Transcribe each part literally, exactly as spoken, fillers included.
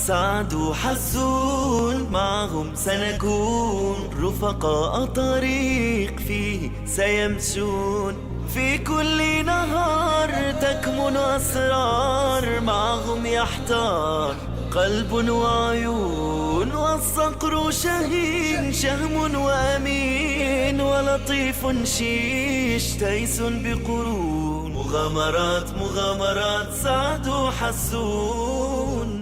سعد وحسون معهم سنكون، رفقاء طريق فيه سيمشون. في كل نهار تكمن أسرار، معهم يحتار قلب وعيون. والصقر شهين، شهم وأمين، ولطيف شيش، تيس بقرون. مغامرات، مغامرات سعد وحسون.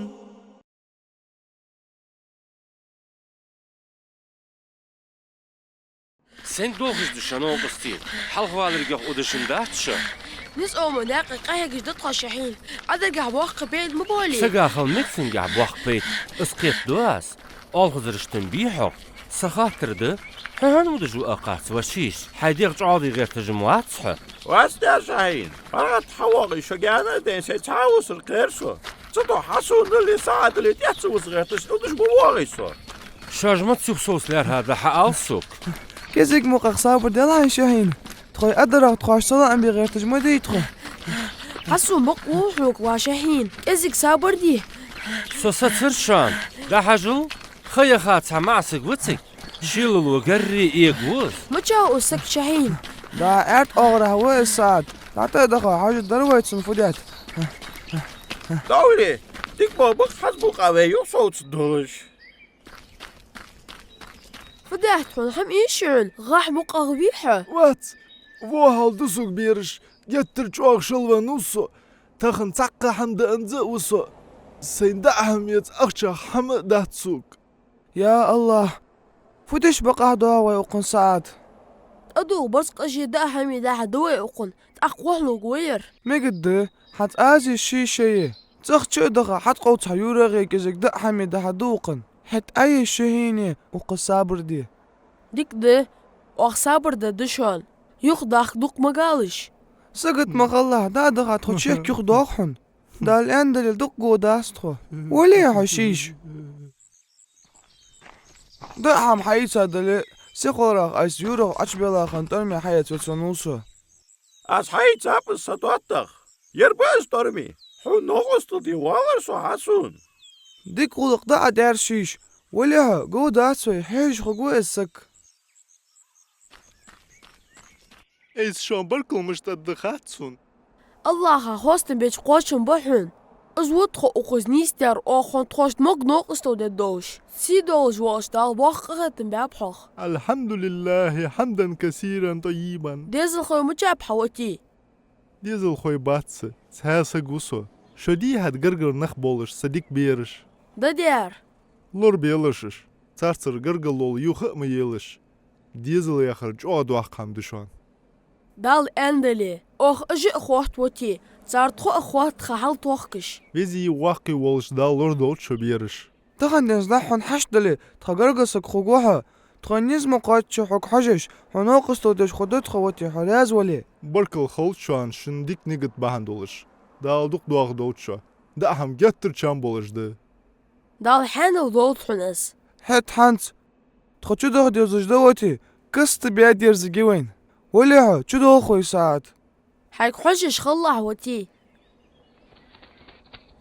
Сенга долхаш да шоана, новкъостий? Хьалхаваларгахьа удашан дац шо? Низ ома наькъа къахьегаш да тхо, Шахьин. Ӏадагахьа боккха пайда ма болий. Сага хила мег цунгахьа боккха пайда. Из кхетаду аз. Оалхазараш тӀа бий хьо? Са хаттар да, хьо хӀана удаш ва акхац, ва шиш? Хьай дегӀ чӀоагӀде гӀерташ ма вац хьо? Вац, Шахьин, паргӀата хьавоагӀе шо гаьна а дайна, сай цхьа а вусар кхер со. Цудухьа Хьасунал а, Саадал а тӀехьа ца вуса гӀерташ, удаш ма воагӀий со. Шажмат сих совца лаьрхӀа да, хьаала сога. КӀезига мукъагӀа сабар делахь, Шахьин. Тхоай адарах тхоашта салам бе гӀерташ ма дий тхо. Хьасун бакъ ва хьога, ва Шахьин. КӀезига сабар де. Со сацар шоана. ДӀахьажал, ха яха цхьа маӀа саг ва цига. Шелало гарре эга ва из. Мича ва из саг, Шахьин? ДӀа аьрда оагӀорахьа ва из, Саад. ДӀатӀа а даха, хьажаргдар вай цунна фу даьд. Довле, дика ма бакъ хьазбукъа вай юхасовца долаш. Фу даьд хьона, хӀама ийший хьона, гӀахь мукъагӀа вий хьо? Вац, во хьал да сога, бераш, геттара чӀоагӀа шелвенна ва со, тахан цхьаккха хӀама даанза а ва со, сайна даа хӀама эца ахчах хӀама а дац сога. Я АллахӀ! Фу деш бакъахьа доагӀа вай укхун, Саад? ТӀадувла барзкъаше даа хӀама дӀахьа да вай укхун, тӀаккха вахлуг вай ер. Мегаргда, хӀанз аз а ший шеи. ЦӀагӀа чу а даха, хьатӀакховдац хьо юрагӀе, кӀезига даа хӀама дӀахьа да укхун. ХӀаьта Ӏа а Шахьин а укхаза сабар де. Дика да, оаха сабар дергда шоана. Юхадахка дукха ма галаш. Сагот ма хилалахь, дӀа а даха тхо чехка юхадоагӀа хьона. Дала аьннадале, дукха гӀо дац тхо. Вале хьо шиш. Даа хӀама хьаийца дале, сихаларах айса юрагӀа Ӏочубелла хинна тӀорме хьаэца вецвенна ва со. Аз хьаийцаб из са тоттах. Ер ба из тӀорме. Хьона новкъостал де воаллар со, Хьасун. Дика гӀулакх даа Ӏа даьр, шиш. Вале хьо, гӀо дац вай, хьежаш хургва из саг. Айса шоана баркал мишта аргда хац сона. АллахӀа хоастам беча кхоачам ба хьона. Из ва тхо укхаза нийсдаьр, оаха хьона тхоашта могга новкъостал дергдолаш. Сий долаш волча Дала боккха къахетам баьб хьох. الحمد لله حمدا كثيرا طيبا. Дезалхой мичаб хьа, воти? Дезалхой бац са, цхьа саг ва со. Шо дийхьад гаргара нах болаш, са дика бераш. Да дер. Лорабелаш уж, царцара гаргало юха а ма елаш. Дезал яхар чӀоагӀа доккха хӀама да шоана. Дала аьннадале, оаха уж а хотт, воти, цар тхо а хотт ха хьалтохкаш. Везеи воккхеи волча Дала лорадолда шо, бераш. Тахан денз дӀахьо хьона хьашт дале, тха гаргара саг хургва хьо. Тхоай низ ма кхоачча хьога хьожаш, хьона новкъостал деш хургда тхо, воти, хьо раьза вале. Баркал хилда шоана шун дика нигат бахьан долаш. Дала дукха доахадолда шо. Даа хӀама геттара чам болаш да. Дала хьаьнал долда хьона из. ХӀаьта хӀанз тхо чудоха дезаш да, воти, каста баь дерзаргья вайна. Вале хьо, чудоалахь вай, Саад. Хьайга хьожаш хилалахь, воти.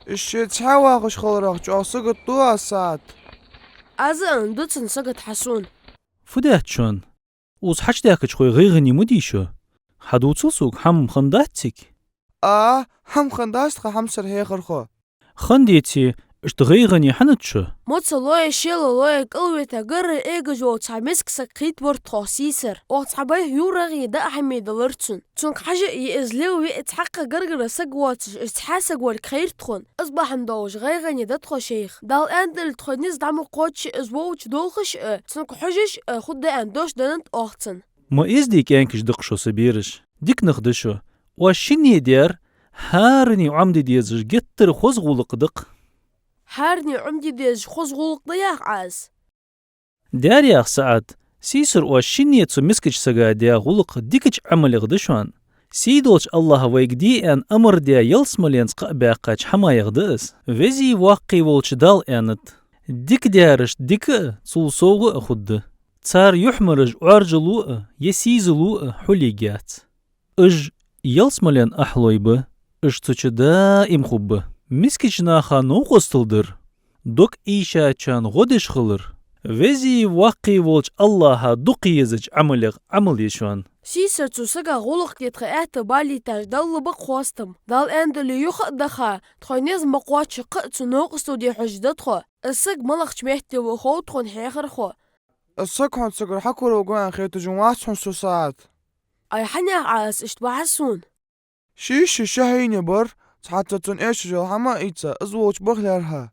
Иштта цхьаь вахаш хиларах чӀоагӀа сагот ду аз, Саад. Аз а аьнна да цунна сагот, Хьасун. Фу даьд шоана? Укхаза хьачудаьхкача хьой гӀайгӀане ма дий шо. Хьадувцал сога, хӀама хиннадац цига? А, хӀама хиннадац, тха хьамсара хьехархо. Хинна деце, иштта гӀайгӀане хӀана да шо? Моцалои шелалои кӀалвита гаргара эгаш вола цхьа миска саг кхийттавар тхох сийсара. Оаха цхьа бӀайха юрагӀеи даа хӀамеи далар цунна. Цунга хьажа а йиъаза, лелаве а цхьаккха гаргара саг воацаш, из цхьа саг валга хайра тхона. Из бахьан долаш гӀайгӀане да тхо шоайх. Дала аьннадале, тхоай низ дӀа ма кхоачча, из вовча долхаш а, цунга хьожаш а хургда аьнна дош деннад оаха цунна. Ма эздий кӀаьнкаш да-кх шо, са бераш. Дика нах да шо. Оаш шинне даьр хӀаране Ӏомаде дезаш геттара хоза гӀулакх да-кх. ХӀаране Ӏомаде дезаш хоза гӀулакх да, йоах Ӏа из? Даьр, йоах Саад, сийсара оаш шинне цу мискача сага даь гӀулакх дикача Ӏамалех да шоана. Сийдолча АллахӀа вайга де аьнна амар даь ялсмаленца кхаъ баьккхача хӀамаех да из. Везеи воккхеи волча Дала аьннад: дика даьрашта дика а, цул совгӀа а хургда. Цар юхьмараш Ӏоаржало а, е сийзало а хьулъергьяц. Уж ялсмален ахьлой ба, уж цу чу даим хургба. Мискача наха новкъостал дар дог ийшачарна гӀо деш хилар, Везеи Воккхеи волча АллахӀа дукха езача Ӏамалех Ӏамал е шоана. Сийсара цу сага гӀулакх де тха аьттув балийташ Далла ба-кх хоастам. Дала аьннадале, юха а даха, тхоай низ ма кхоачча, кхы а цу новкъостал де хьожаргда тхо. Из саг малагӀча метте ва хов тхона хьехархо. Из саг хьона сагара хьакура гуан хеташ вац хьона цу сахьат. Ай, хьанах Ӏа из иштта бахьа сона? Шийша ши хьийне бар, цхьацца цунна эшаш йола хӀама а ийца, из волча баха лаьрхӀа.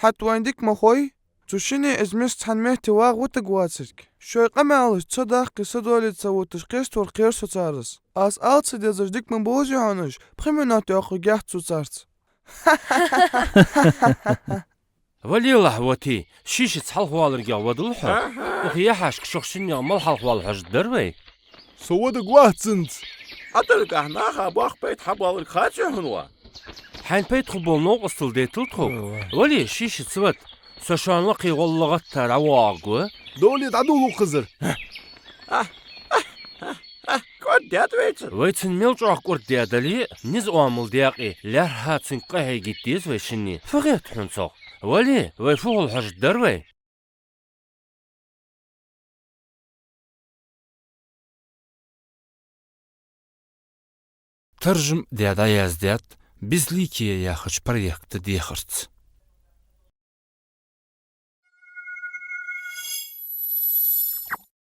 ХӀаьта вайна дика ма хой, цу шинне из миска цхьан метте вагӀа вутаргвацар-кх. Шоай къамаьлаш ца даккхе, са доале ца вуташ кхестор кхер со цар из. Аз ала ца дезаш дика ма бовзий хьона уж, пхи минот йоаккхаргьяц цо царца. Валелахь, воти, шийшаца хьалхаваларгахьа вадал хьо. Укх яхьашка шух шиннех мала хьалхавала хьожаргдар вай? Со вадаргвац цунца. Ӏадалгахь наха боккха пайда хьабоаларг хаций хьона, ва? Хьайна пайда хургбола новкъостал дайтал тхога. Ой, ой. Вале, шийшаца вада. Со шоана лакхе гӀолла гӀатта дӀавоагӀаргва. Довле, дӀадувла укхазара. КӀордадаьд вай цун. Вай цунна мел чӀоагӀа кӀордадаьдале а, низ оамал даькъе, лаьрхӀа цунга къахьегийта деза вай шинне. Фу хет хьона цох? Вале, вай фу хул хьожаргдар вай? Таржам даь дӀаяздаьд «Безликие» яхача проекта дехарца.